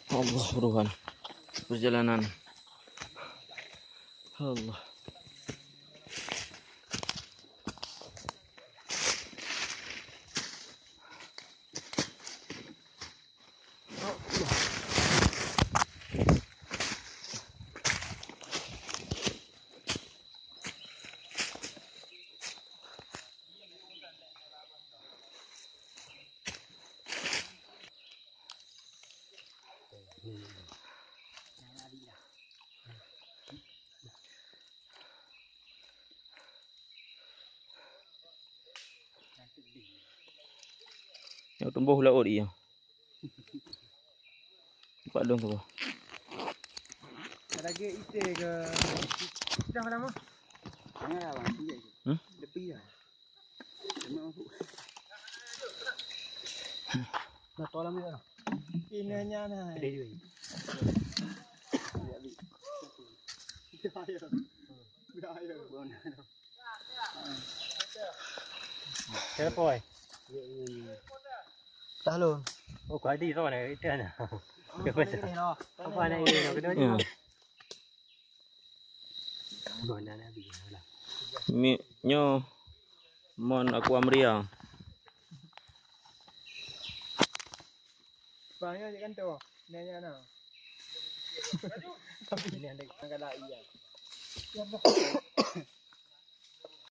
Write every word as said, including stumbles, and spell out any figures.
Allah, Tuhan. Perjalanan. Allah. Nyoe tumboh laôt iya. Nampak dong tu. Ada ke ite ke? Dah lama. Janganlah bang, tinggi je. Hmm? Lebih dah. Nah, tolong dia. Ini nya nah. Ada juga. Dia ambil. Dia ayo. Dia ayo. Siapa, oi? Tahlon. Oh, kau ada tu, ada itu nah. Apa nak ini? Apa nak ini? Kena ni. Ya. Mi-, nyoe mon aku amria. Bang, nyoe cik kantor. Nanya na. Tapi ni ada galak iya.